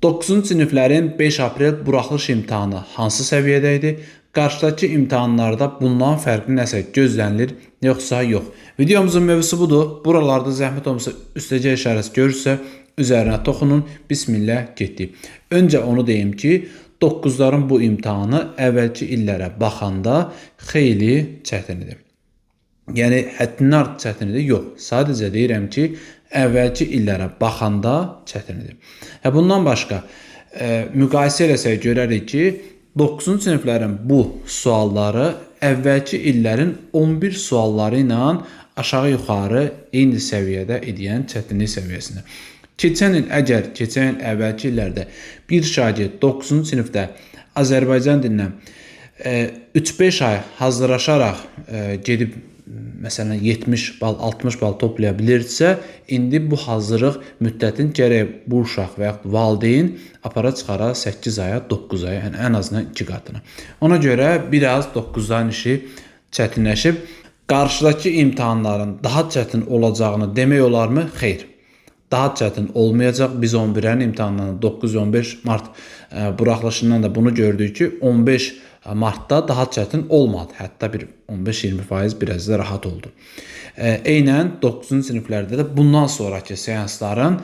9-cu siniflərin 5 aprel buraxılış imtahanı hansı səviyyədə idi? Qarşıdakı imtahanlarda bundan fərqli nəsə gözlənilir, yoxsa yox? Videomuzun mövzusu budur. Buralarda zəhmət olmasa üstəgəl işarəsi görürsə, üzərinə toxunun. Bismillah, getdik. Öncə onu deyim ki, 9-ların bu imtahanı əvvəlki illərə baxanda xeyli çətin idi. Yəni həddindən artıq çətin idi? Yox. Sadəcə deyirəm ki, əvvəlki illərə baxanda çətin idi. Bundan başqa müqayisə eləsək görərik ki, 9-cu siniflərin bu sualları əvvəlki illərin 11 sualları ilə aşağı-yuxarı eyni səviyyədə idi, yəni çətinlik səviyyəsində. Keçən il, əgər keçən il əvvəlki illərdə bir şagird 9-cu sinifdə Azərbaycan dilindən 3-5 ay hazırlaşaraq gedib məsələn 70 bal, 60 bal toplaya bilirdisə, indi bu hazırlıq müddətini gərək bu uşaq və yaxud valideyn apara çıxara 8 aya, 9 aya, yəni ən azından 2 qatına. Ona görə biraz 9-ların işi çətinləşib. Qarşıdakı imtahanların daha çətin olacağını demək olarmı? Xeyr. Daha çətin olmayacaq. Biz 11-lərin imtahanlarında 9-15 mart buraxılışından da bunu gördük ki, 15 martda daha çətin olmadı. Hətta bir 15-20% biraz da rahat oldu. Eynən 9-cu siniflərdə də bundan sonrakı seansların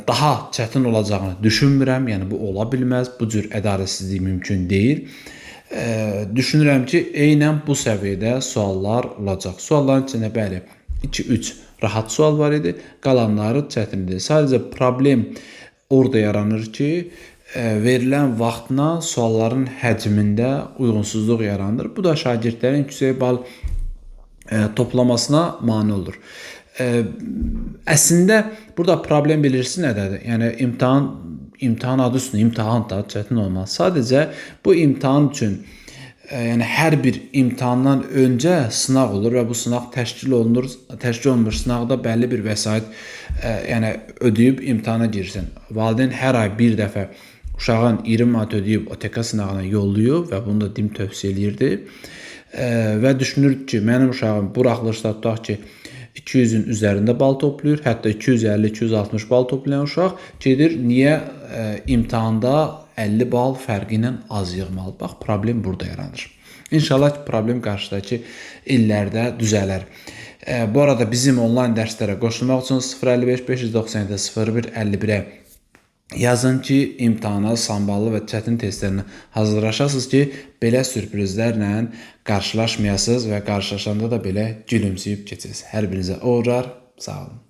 daha çətin olacağını düşünmürəm. Yəni bu ola bilməz. Bu cür ədalətsizlik mümkün deyil. Düşünürəm ki, eynən bu səviyyədə suallar olacaq. Sualların içində bəli 2-3 rahat sual var idi. Qalanları çətin idi. Sadəcə problem orada yaranır ki, verilən vaxtla sualların həcmində uyğunsuzluq yaranır. Bu da şagirdlərin yüksək bal toplamasına mane olur. Əslində burada problem bilirsiniz nədədir? Yəni imtahan adı üstündə imtahan da çətin olmaz. Sadəcə bu imtahan üçün yəni hər bir imtahandan öncə sınaq olur və bu sınaq təşkil olunur. Təşkil olunmuş sınaqda bəlli bir vəsait yəni ödəyib imtahana girirsən. Valideyn hər ay bir dəfə uşağın 20 manat ödəyib OTK sınağına yollayıb və bunu da DİM tövsiyə eləyirdi. Və düşünürdü ki, mənim uşağım buraxılışda tutaq ki, 200-ün üzərində bal toplayır, hətta 250-260 bal toplayan uşaq gedir, niyə imtahanda 50 bal fərqi ilə az yığmalı? Bax, problem burada yaranır. İnşallah ki, problem qarşıdakı illərdə düzələr. Bu arada bizim onlayn dərslərə qoşulmaq üçün 055 597 01 51-ə yazın ki, imtahana samballı və çətin testlərinə hazırlaşasınız ki, belə sürprizlərlə qarşılaşmayasınız və qarşılaşanda da belə gülümsəyib keçəsiniz. Hər birinizə uğurlar, sağ olun.